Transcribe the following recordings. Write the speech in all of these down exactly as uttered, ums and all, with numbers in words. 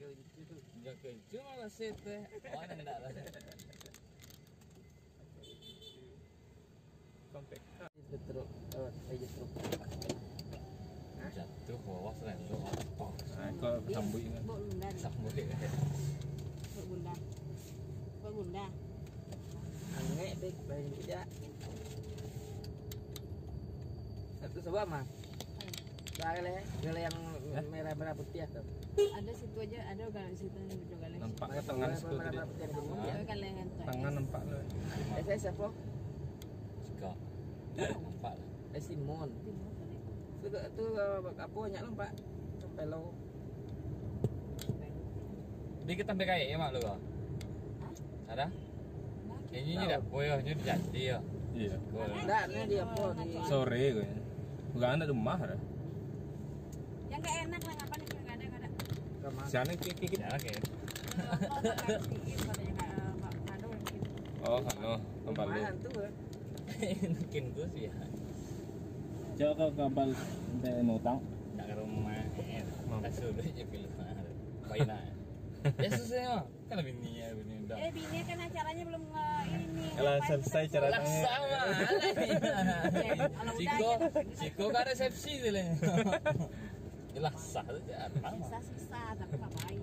Injak kencur malah set teh. Oh, ndak lah. Sampai. Itu truk, eh, eh, truk. Jatuh ke bawah, serendok. Nah, kau sambuik kan? Bok bunda. Sambuik. Bok bunda. Bok bunda. Angek, Bek, bayangin tidak. Satu sebab, mah. Gale, gale yang merah-merah putih tu. Ada situ aja, ada gale situ, ada gale. Nampak ke tangan situ tadi? Ada gale yang tu. Tangan nampak tu. Eh, saya siapa? Cika. Nampak lah. Eh, Simon. Simon tadi. Tu, tu, apa, apa, nyak nampak? Sampai lo. Dia kita sampai kaya, ya, mak lu, kau? Hah? Ada? Ini dah boy, ini jadi ya. Iya. Ndak, ini dia apa di sore kau. Bukan ada rumah dah. Yang nggak enak lah, ngapain itu nggak ada, nggak ada. Sana kiki kiki. Ya, oke. Kalau mau makan sedikit, katanya, Kak, eh, Pak Fado, gitu. Oh, kano, tempat lu. Lumayan tuh, eh. Mungkin tuh sih ya. Coba kau kapal sampai mau utang. Nggak ke rumah, eh. Mau. Kasih dulu aja pilih mana. Baik, nah. Ya, susah, ya. Kan bini ya, bini udah. Eh, bini kan acaranya belum nge-, ini, alah, ngapain selesai kita cara susah? Lah, sama lah ni. Eh, kalau udah Siko, aja. Siko kan resepsi tu lah. Lah, sah tu jarang. Susah-susah, tapi ngapain?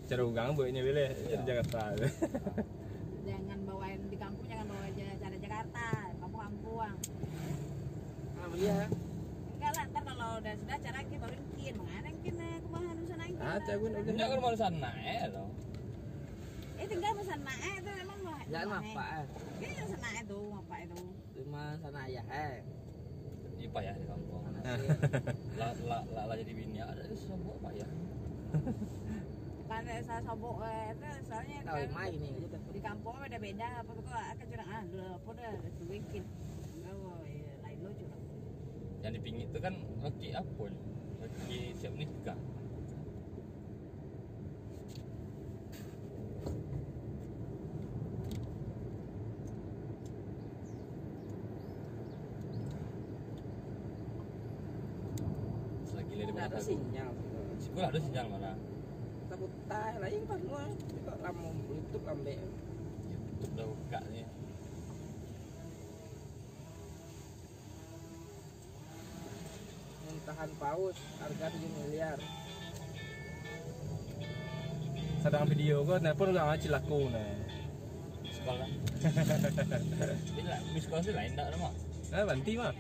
Cara urang buatnya boleh, iya. Di Jakarta. Jangan bawain di kampung, jangan bawa aja cara Jakarta, kampung-kampung. Ah, boleh ya. Enggak lah, ntar kalau udah sudah acara, kita baru kin. Mangana kin, eh, kumaha urusan aing. Ah, cak gue udah. Enggak, kan baru sana, eh, lo. Eh, tinggal pesan naik tu emang mah. Jangan mapak, eh. Dia pesan naik tu, mapak itu. Cuma sana ayah, eh. Iya, payah di kampung. Lah, lah, lah, lah jadi bini ada sobok payah. Kan saya sobok, eh, itu soalnya tahu kan mai ini aja tuh. Di kampung beda-beda, apa tu kok, ah, kecurang, ah, dulu apa dah, tu weekend. Oh, iya, lain lo curang. Yang di pingit tu kan laki apa ni? Laki siap nikah. Selagi ada sinyal. Siko lah ada sinyal mana? Takut tah lain pas gua. Kok lama Bluetooth lambek. Ya, Bluetooth dah buka ni. Muntahan paus, harga tujuh miliar. Sadang video ko, nelpon urang cilako nah. Sekolah. Bila miss call tu lain tak nama? Eh, banti mah.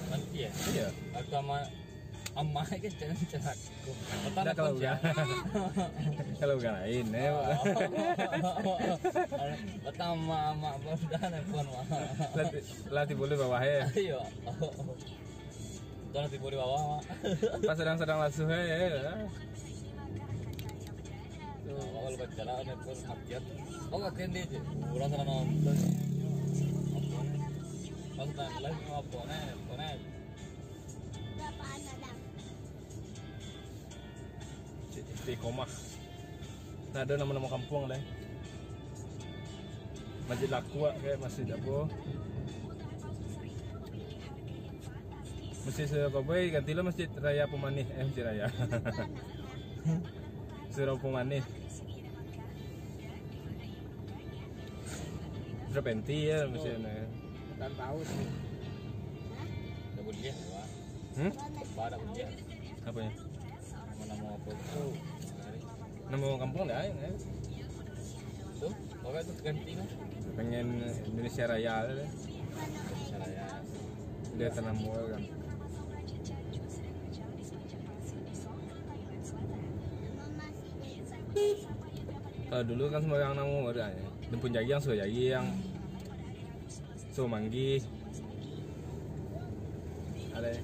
Banti ya? Iya. Atau sama Amak kan jangan celaka. Ndak, kalau urang. Kalau urang lain, eh. Pertama amak baru dah nelpon, mah. Lah ti-, lah tibo di bawah, eh. Iyo. Dah lah tibo di bawah, mah. Pas sadang-sadang lasuah, eh. Tu, awal baca lah, nelpon matian. Oh, matian dia je. Urang salah nonton. Apa ni? Pas nonton live, apa ni? Apa ni? Cik Istiqomah. Nah, ada nama-nama kampung lah. Masjid Lakuak ke, Masjid apa? Masjid Surau Koboi, ganti lo Masjid Raya Pemanih, eh, Masjid Raya. Surau Pemanih. Sudah penti ya, masih ada. Tan paus. Dah boleh, Pak. Hmm? Pak, dah boleh. Apa ya? Nama-nama apa? Nama kampung dah, ya. Tu, orang tu ganti lah. Pengen Indonesia Raya tu. Indonesia Raya. Dia tanam kan. Kalau dulu kan sembarang namo baru kan. Dempun jariang, suruh jariang. Suruh manggih. Ada.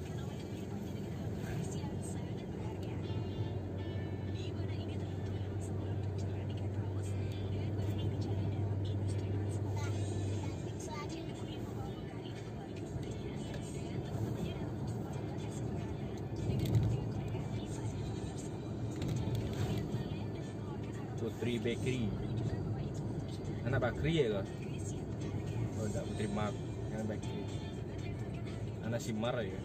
Putri Bakery. Anak Bakri ya kau? Oh, tak, Putri Mark. Anak Bakery. Anak Simar ya.